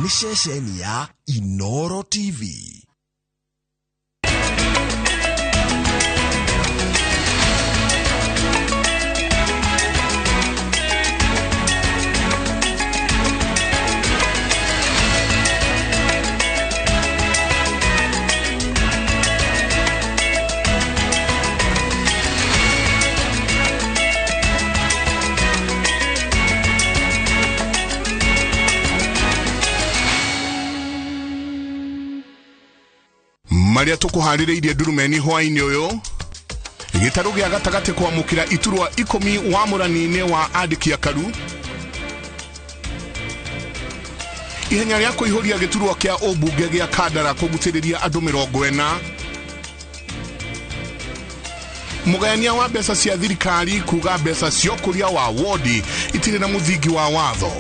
Nĩ ceceni ya Inoro TV. Maria tukuharĩrĩirie ndurumeni hwainĩ ũyũ gĩtarũ gĩa gatagatĩ kwamũkĩra iturwa 10 wa mũrani-inĩ wa andĩki akaru ihenya rĩa kũihũria gĩturwa kĩa ũmbunge gĩa Kandara kũgucĩrĩria andũ 40 mũgayania wa mbeca cia thirikari kuga mbeca cia ũkũria wa wodi itirĩ na mũthingi wa watho.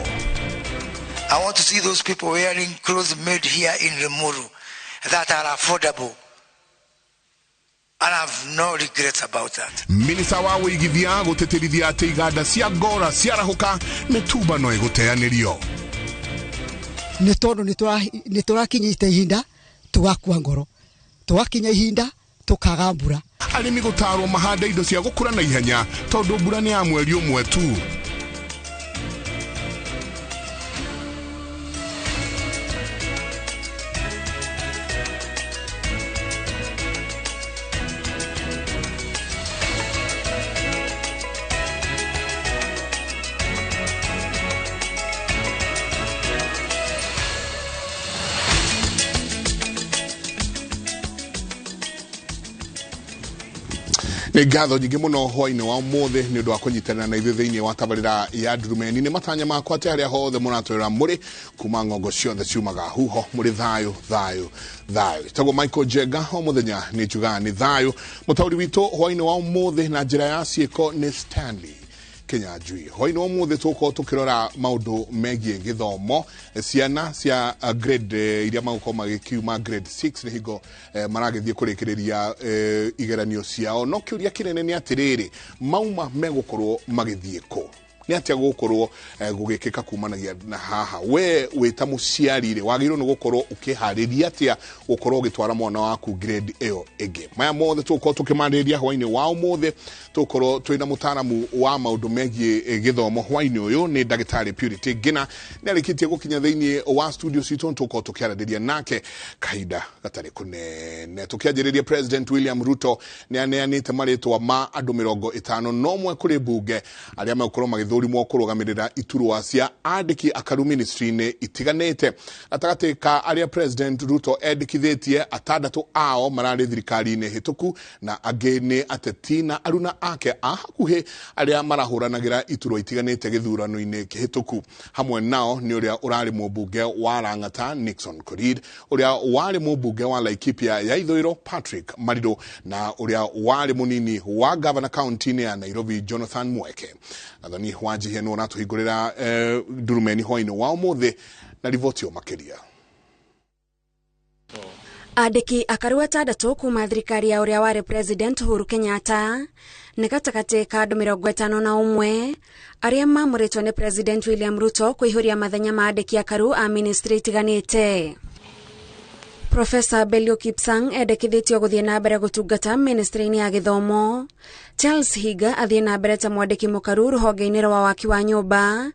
I want to see those people wearing clothes made here in Limuru that are affordable. And I have no regrets about that. Minista wa wĩigithia gũtĩtĩrithia atĩ iganda cia ngora ciarahũka mĩtumba no ĩgũteanĩrio. Nĩ tondũ nĩ tũrakinyĩte ihinda tũgakua ngoro, tũgakinya ihinda tũkaga mbura. Arĩmi gũtarwo mahande indo cia gũkũra na ihenya tondũ mbura nĩ ya mweri ũmwe tu. Nĩ ngatho nyingĩ mũno hwainĩ wa ũmũthĩ nĩ ũndũ wa kũnyitanĩra na ithuĩ thĩinĩ wa tabarĩra ya Ndurumeni. Nĩ matanya makwa atĩ harĩa hothe mũratwĩra mũrĩ kuma ng'ongo ciothe ciumaga huho mũrĩ thayũ thayũ thayũ. Tagwo Michael Jenga o mũthenya nĩ njugaga nĩ thayũ. Mũtaũri witũ hwainĩ wa ũmũthĩ na njĩra ya ciĩko nĩ Stanley Kinyanjui. Hwainĩ wa ũmũthĩ tũgũkorwo tũkĩrora maũndũ megiĩ gĩthomo, ciana cia grade iria magũkorwo magĩkiuma grade 6 nĩ hingo maragĩthiĩ kũrĩkĩrĩria igeranio ciao. No kĩũria kĩnene nĩ atĩrĩrĩ, mauma megũkorwo magĩthiĩ kũ? Nĩ atĩa gũgũkorwo gũgĩkĩka kumanagia na haha? We wĩ ta mũciari rĩ, wagĩrĩirwo nĩ gũkorwo ũkĩharĩria atĩa gũkorwo ũgĩtwara mwana waku grade ĩyo ĩngĩ? Maya mothe tũgũkorwo tũkĩmarĩrĩria hwainĩ wa ũmũthĩ. Tũgũkorwo twĩna mũtaaramu wa maũndũ megiĩ gĩthomo hwainĩ ũyũ nĩ ndagĩtarĩ Purity Ngina. Nĩ arĩkĩtie gũkinya thĩinĩ wa studio citũ, tũgũkorwo tũkĩaranĩria nake kahinda gatarĩ kũnene. Tũkĩanjĩrĩria, President William Ruto nĩ aneanĩte marĩtwa ma andũ 51 kũrĩ mbunge arĩa megũkorwo magĩthũrimwo kũrũgamĩrĩra iturwa cia andĩki akaru ministry-inĩ itiganĩte. Gatagatĩ ka arĩa President Ruto endĩkithĩtie, atandatũ ao mararĩ thirikari-inĩ hĩtũku na angĩ nĩ ateti na aruna ake a hakuhĩ arĩa marahũranagĩra iturwa itiganĩte gĩthurano-inĩ kĩhĩtũku. Hamwe nao nĩ ũrĩa ũrarĩ mũmbunge wa Lang'ata Nixon Korir, ũrĩa warĩ mũmbunge wa Laikipia ya Ithũĩro Patrick Mariru, na ũrĩa warĩ mũnini wa gavana kaunti-inĩ ya Nairobi Jonathan Mweke. Gathoni Wanjihia nĩ ũratũhingũrĩra ndurumeni hwainĩ wa ũmũthĩ na riboti makĩria. Andĩki akaru atandatũ kuma thirikari ya ũrĩa warĩ President Uhuru Kenyatta nĩ gatagatĩ ka andũ 51 arĩa mamũrĩtwo nĩ President William Ruto kũihũria mathenya ma andĩki akaru a ministry itiganĩte. Professor Belio Kipsang endekithĩtio gũthiĩ na mbere gũtungata ministry-inĩ ya gĩthomo. Charles Higa athiĩ na mbere ta mwandĩki mũkaru rũhonge-inĩ rwa waki wa nyũmba.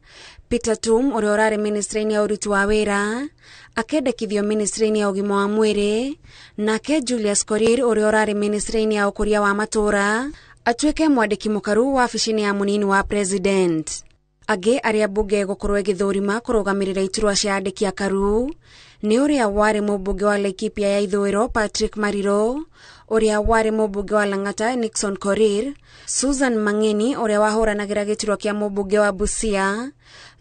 Peter Tum ũrĩa ũrarĩ ministry-inĩ ya ũruti wa wĩra akendekithio ministry-inĩ ya ũgima wa mwĩrĩ, nake Julius Korir ũrĩa ũrarĩ ministry-inĩ ya ũkũria wa matũũra atuĩke mwandĩki mũkaru wabici-inĩ ya mũnini wa president. Angĩ arĩa mbunge ĩgũkorwo ĩgĩthũrima kũrũgamĩrĩra iturwa cia andĩki akaru nĩ ũrĩa warĩ mũmbunge wa Laikipia ya Ithũĩro Patrick Mariro, ũrĩa warĩ mũmbunge wa Lang'ata Nixon Korir, Susan Mang'eni ũrĩa wahũranagĩra gĩturwa kĩa mũmbunge wa Busia,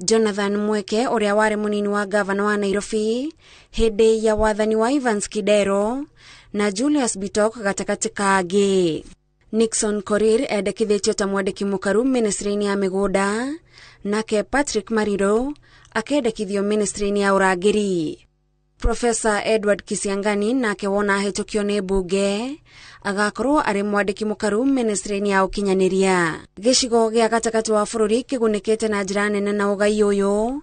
Jonathan Mweke ũrĩa warĩ mũnini wa gavana wa Nairobi hĩndĩ ya wathani wa Evans Kidero, na Julius Bitok gatagatĩ ka angĩ. Nixon Korir endekithĩtio ta mwandĩki mũkaru ministry-inĩ ya mĩgũnda, nake Patrick Mariro akendekithio ministry-inĩ ya ũrangĩri. Professor Edward Kisiangani nake wona ahĩtũkio nĩ mbunge agakorwo arĩ mwandĩki mũkaru ministry-inĩ ya ũkinyanĩria. Gĩcigo gĩa gatagatĩ wa bũrũri kĩgunĩkĩte na njĩra nene na ũgai ũyũ,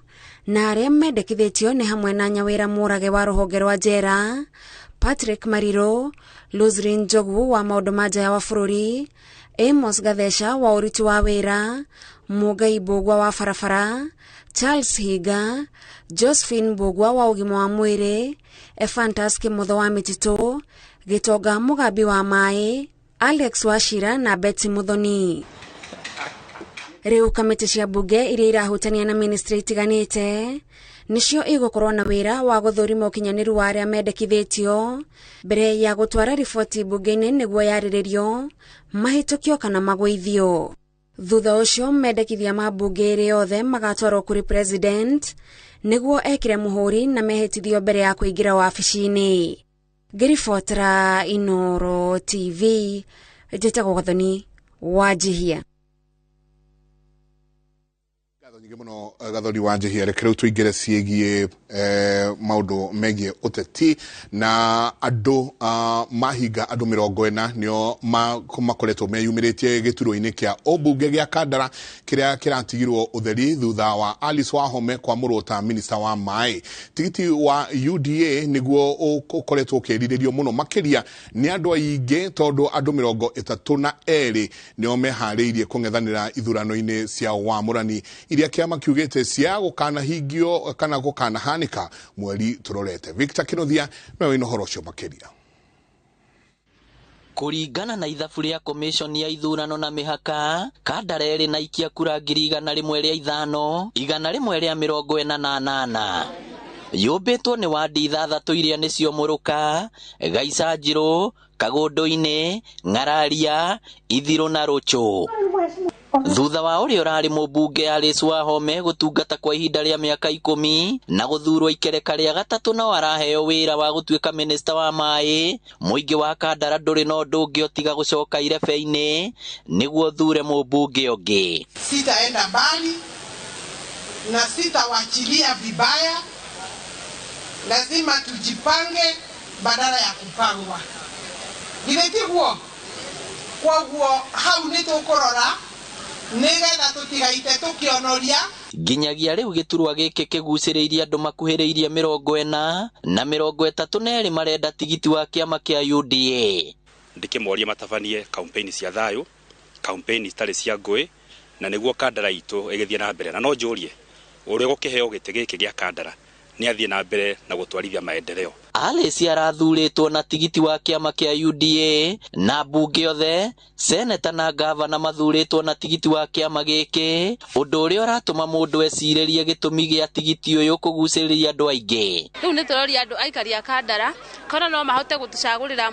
Na arĩa mendekithĩtio nĩ hamwe na Nyawĩra Mũrage wa rũhonge rwa njera, Patrick Mariro, Luzrin Njogu wa maũndũ ma nja wa bũrũri, Amos Gatheca wa ũruti wa wĩra, Mũngai Mbũgua wa barabara, Charles Higa, Josephine Mbũgua wa ũgima wa mwĩrĩ, Ephantus Kĩmotho wa mĩtitũ, Gĩtonga Mũgambi wa maĩ, Alex Wachira na Betty Muthoni. Rĩu kamĩtĩ cia mbunge iria irahutania na ministry itiganĩte nĩcio igũkorwo na wĩra wa gũthũrima ũkinyanĩru wa arĩa mendekithĩtio mbere ya gũtwara riboti mbunge-inĩ nĩguo yarĩrĩrio, mahĩtũkio kana magũithio. Thutha ũcio mendekithia ma mbunge ĩrĩ yothe magatwarwo kũrĩ president nĩguo ekĩre mũhũri na mehĩtithio mbere ya kũingĩra wabici-inĩ. Ngĩribotera Inooro TV, njĩtagwo Gathoni Wanjihia. Ngatho nyingĩ mũno Gathoni Wanjihia. Reke rĩu tũingĩre ciĩgiĩ maũndũ megiĩ ũteti na andũ mahinga andũ 40 nĩo makoretwo meyumĩrĩtie gĩturwa-inĩ kĩa ũmbunge gĩa Kandara kĩrĩa kĩratigirwo ũtheri thutha wa Alice Wahome kwamũrwo ta minista wa maĩ. Tigiti wa UDA nĩguo ũkoretwo ũkĩrirĩrio mũno makĩria nĩ andũ aingĩ tondũ andũ 32 nĩo meharĩirie kũng'ethanĩra ithurano-inĩ cia wamũrani iria kĩama kiugĩte cia gũkanahingio kana gũkanahanĩka mweri tũrorete. Victor Kĩnuthia nĩwe wĩna ũhoro ũcio makĩria. Kũringana na ithabu rĩa commission ya ithurano na mĩhaka, Kandara ĩrĩ na ikia kura 105 148. Yũmbĩtwo nĩ wandi 6 iria nĩcio Mũrũka, Gaicanjirũ, Kagũndũ-inĩ, Ng'araria, Ithirũ na Rũchũ. Thutha wa ũrĩa ũrarĩ mũmbunge Alice Wahome gũtungata kwa ihinda rĩa mĩaka 10 na gũthurwo ikereka rĩa gatatũ no araheo wĩra wa gũtuĩka minista wa maĩ, mũingĩ wa Kandara ndũrĩ na ũndũ ũngĩ tiga gũcoka irebe-inĩ nĩguo thure mũmbunge ũngĩ. Sitaenda mbali na sitawachilia vibaya, lazima tujipange badala ya kupangwa. Githĩ tiguo? Kwoguo hau nĩ tũkũrora nĩgetha tũtigaite tũkĩonoria. Nginyagia rĩu gĩturwa gĩkĩ kĩgucĩrĩirie andũ makuhĩrĩirie 40 na 32 marenda tigiti wa kĩama kĩa UDA. Ndĩkĩmorie matabanie campaign cia thayũ, campaign itarĩ cia ngũĩ, na nĩguo Kandara itũ ĩgĩthiĩ na mbere. Na no njũrie ũrĩa ũgũkĩheo gĩtĩ gĩkĩ gĩa Kandara nĩ athiĩ na mbere na gũtwarithia maendeleo. Alice arathurĩtwo na tigiti wa kĩama kĩa UDA na mbunge othe, seneta na gavana mathurĩtwo na tigiti wa kĩama gĩkĩ, ũndũ ũrĩa ũratũma mũndũ ecirĩrie gĩtũmi gĩa tigiti ũyũ kũgucĩrĩria andũ aingĩ. Rĩu nĩ tũroria andũ aikari a Kandara kana no mahote gũtũcagũrĩra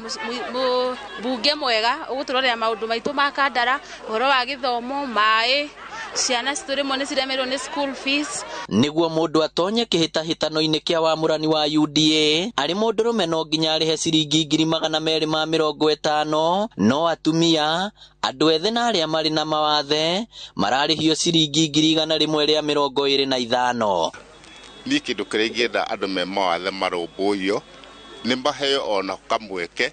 mbunge mwega ũgũtũrorera maũndũ maitũ ma Kandara, ũhoro wa gĩthomo, maĩ, ciana citũ rĩmwe nĩ ciremerwo nĩ school fees. Nĩguo mũndũ atonye kĩhĩtahĩtano-inĩ kĩa wamũrani wa UDA arĩ mũndũrũme no nginya arĩhe ciringi 250,000, no atumia, andũ ethĩ na arĩa marĩ na mawathe mararĩhio ciringi 125,000. Niĩ kĩndũ kĩrĩa ingĩenda andũ me mawathe marũmbũiyo nĩ maheo ona kamweke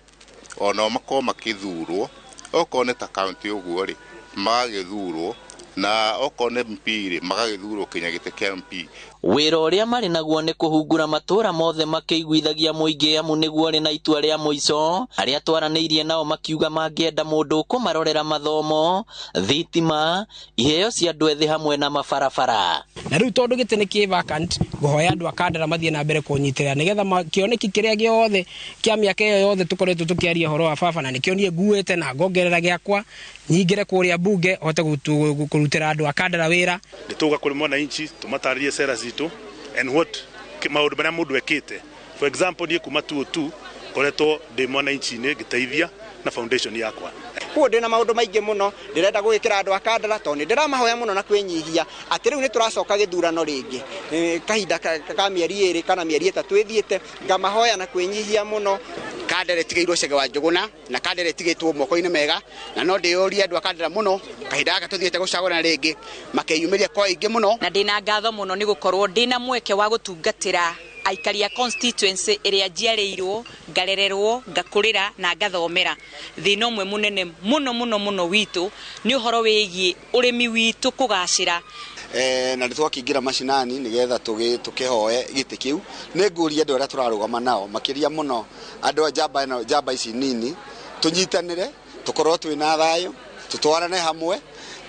ona makorwo makĩthurwo, okorwo nĩ ta kaunti ũguo rĩ magagĩthurwo, na okorwo nĩ MP rĩ magagĩthurwo kinya gĩtĩ kĩa MP. Wĩra ũrĩa marĩ naguo nĩ kũhungura matũũra mothe makĩiguithagia mũingĩ amu nĩguo ũrĩ na itua rĩa mũico. Arĩa twaranĩirie nao makiuga mangĩenda mũndũ ũkũmarorera mathomo, thitima, iheo cia andũ ethĩ hamwe na mabarabara. Na rĩu tondũ gĩtĩ nĩ kĩ vacant, ngũhoya andũ a Kandara mathiĩ na mbere kũnyitĩrĩra nĩgetha kĩoneki kĩrĩa gĩothe kĩa mĩaka ĩyo yothe tũkoretwo tũkĩaria ũhoro wa baba, na nĩkĩo niĩ nguĩte na ngongerera gĩakwa nyingĩre kũrĩa mbunge hote kũrutĩra andũ a Kandara wĩra. Nĩ tũgũka kũrĩ mwananchi tũmatarĩrie sera citũ and what maũndũ marĩa mũndũ ekĩte. For example, niĩ kuma 2002 ngoretwo ndĩ mwananchi-inĩ ngĩteithia na foundation yakwa. Koguo ndĩna maũndũ maingĩ mũno ndĩrenda gwĩkĩra andũ a Kandara tondũ nĩ ndĩramahoya mũno na kwĩnyihia atĩ rĩu nĩ tũracoka gĩthurano rĩngĩ kahinda ka mĩeri 2 kana mĩeri 3 ĩthiĩte, ngamahoya na kwĩnyihia mũno. Kandara ĩtigĩirwo Chege wa Njũgũna na Kandara ĩtigĩtwo moko-inĩ mega, na no ndĩyũrie andũ a Kandara mũno kahinda gaka tũthiĩte gũcagũrana rĩngĩ makeyumĩria kwa aingĩ mũno. Na ndĩna ngatho mũno nĩ gũkorwo ndĩna mweke wa gũtungatĩra aikari a constituency ĩrĩa njiarĩirwo, ngarererwo, ngakũrĩra na ngathomera. Thĩna ũmwe mũnene mũno mũno mũno witũ nĩ ũhoro wĩgiĩ ũrĩmi witũ kũgacĩra. Na nĩ twakĩingĩra macinani nĩgetha tũkĩhoe gĩtĩ kĩu. Nĩ ngũria andũ arĩa tũrarũgama nao, makĩria mũno andũ a njamba ĩno, njamba ici nini, tũnyitanĩre, tũkorwo twĩna thayũ, tũtwarane hamwe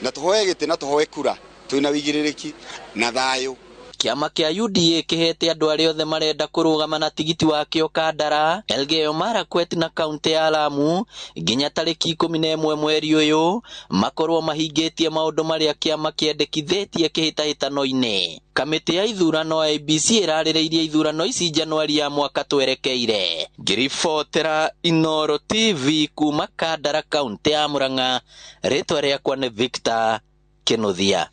na tũhoe gĩtĩ na tũhoe kura twĩna wĩigĩrĩrĩki na thayũ. Kĩama kĩa UDA kĩhete andũ arĩa othe marenda kũrũgama na tigiti wakĩo Kandara, Elgeyo Marakwet na kaunti ya Lamu nginya tarĩki 11 mweri ũyũ makorwo mahingĩtie maũndũ marĩa kĩama kĩendekithĩtie kĩhĩtahĩtano-inĩ. Kamĩtĩ ya ithurano IEBC ĩrarĩrĩirie ithurano ici Januari ya mwaka twerekeire. Ngĩribotera Inooro TV kuma Kandara, kaunti ya Murang'a, rĩtwa rĩakwa nĩ Victor Kĩnuthia.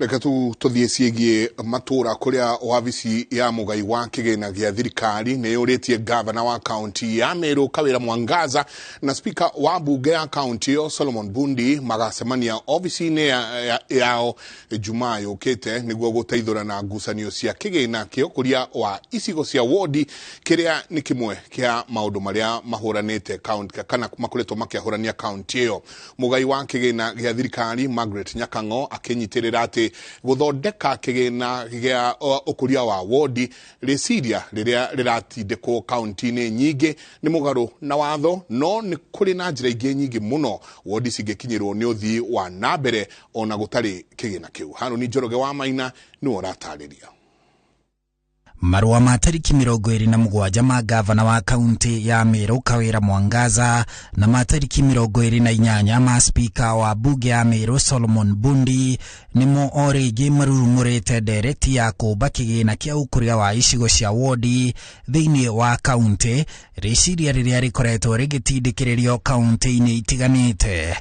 Reke tu tuthiĩ ciĩgiĩ matũra kũrĩa wabici ya mũgai wa kĩgĩna gĩa thirikari nĩ yũrĩtie gavana wa kaunti ya Meru Kawĩra Mwangaza na spika wa mbunge ya kaunti ĩyo Solomon Bundi magacemania obici-inĩ yao Jumaa yũkĩte nĩguo gũteithũrana ngucanio cia kĩgĩna kĩa ũkũria wa icigo cia wodi, kĩrĩa nĩ kĩmwe kĩa maũndũ marĩa mahũranĩte kaunti kana makoretwo makĩahũrania kaunti ĩyo. Mũgai wa kĩgĩna gĩa thirikari Margaret Nyakang'o akĩnyitĩrĩra atĩ gũthondeka kĩgĩna gĩa ũkũria wa wodi rĩciria rĩrĩa rĩratindĩkwo kaunti-inĩ nyingĩ nĩ mũgarũ na watho, no nĩ kũrĩ na njĩra ingĩ nyingĩ mũno wodi cingĩkinyĩrwo nĩ ũthii wa na mbere ona gũtarĩ kĩgĩna kĩu. Harũni Njoroge wa Maina nĩwe ũratarĩria. Marũa ma tarĩki 27 ma gavana wa kaunti ya Meru Kawĩra Mwangaza na ma tarĩki 28 ma spika wa bunge ya Meru Solomon Bundi nĩmo o rĩngĩ marurumũrĩte ndereti ya kũmba kĩgĩna kĩa ũkũria wa icigo cia wodi thĩinĩ wa kaunti, rĩciria rĩrĩa rĩkoretwo rĩgĩtindĩkĩrĩrio kaunti-inĩ itiganĩte.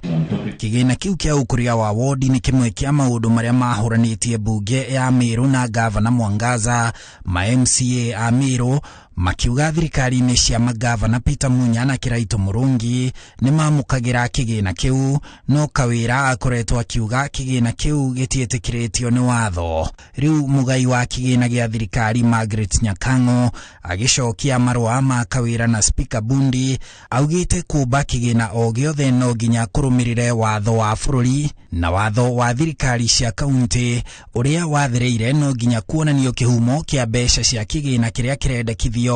Kĩgĩna kĩu kĩa ũkũria wa wodi nĩ kĩmwe kĩa maũndũ marĩa mahũranĩtie bunge ya Meru na gavana Mwangaza. Ma MCA a Meru makiuga thirikari-inĩ cia magavana Peter Munya na Kiraito Murungi nĩ mamũkagĩra kĩgĩna kĩu, no Kawĩra akoretwo akiuga kĩgĩna kĩu gĩtiĩtĩkĩrĩtio nĩ watho. Rĩu mũgai wa kĩgĩna gĩa thirikari Margaret Nyakang'o agĩcokia marũa ma Kawĩra na Spika Bundi augĩte kũmba kĩgĩna o gĩothe no nginya kũrũmĩrĩre watho wa bũrũri na watho wa thirikari cia kaunti ũrĩa wathĩrĩire no nginya kuonanio kĩhumo kĩa mbeca cia kĩgĩna kĩrĩa kĩrendekithio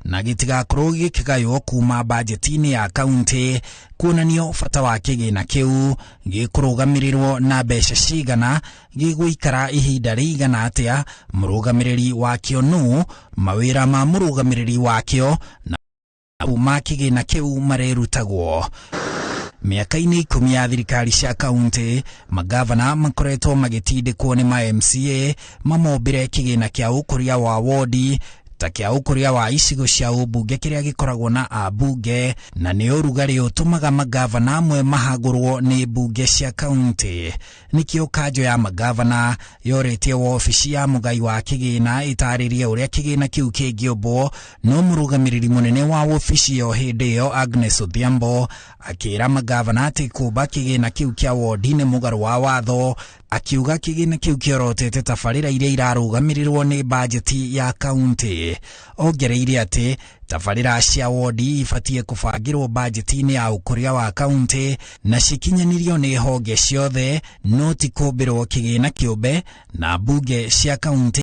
na gĩtigakorwo gĩkĩgaywo kuma bajeti-inĩ ya kaunti, kuonanio bata wa kĩgĩna kĩu gĩkũrũgamĩrĩrwo na mbeca cigana, gĩgũikara ihinda rĩigana atĩa, mũrũgamĩrĩri wakĩo nũ, mawĩra ma mũrũgamĩrĩri wakĩo na kuma kĩgĩna kĩu marerutagwo. Mĩaka-inĩ 10 ya thirikari cia kaunti, magavana makoretwo magĩtindĩkwo nĩ ma MCA mamombĩre kĩgĩna kĩa ũkũria wa wodi ta kĩa ũkũria wa icigo cia ũmbunge kĩrĩa gĩkoragwo na ambunge, na nĩ ũrugarĩ ũtũmaga magavana amwe mahagũrwo nĩ mbunge cia kaunti. Nĩkĩo kanjo ya magavana yorĩtie wobici ya mũgai wa kĩgĩna ĩtarĩrie ũrĩa kĩgĩna kĩu kĩngĩũmbwo, no mũrũgamĩrĩri mũnene wa wobici ĩyo hĩndĩ ĩyo Agnes Odhiambo akĩra magavana atĩ kũmba kĩgĩna kĩu kĩa wodi nĩ mũgarũ wa watho, akiuga kĩgĩna kĩu kĩorotete tabarĩra iria irarũgamĩrĩrwo nĩ bajeti ya kaunti. Ongereire atĩ tabarĩra cia wodi ibatiĩ kũbangĩrwo bajeti-inĩ ya ũkũria wa kaunti na cikinyanĩrio nĩ honge ciothe, no ti kũmbĩrwo kĩgĩna kĩũmbe na mbunge cia kaunti.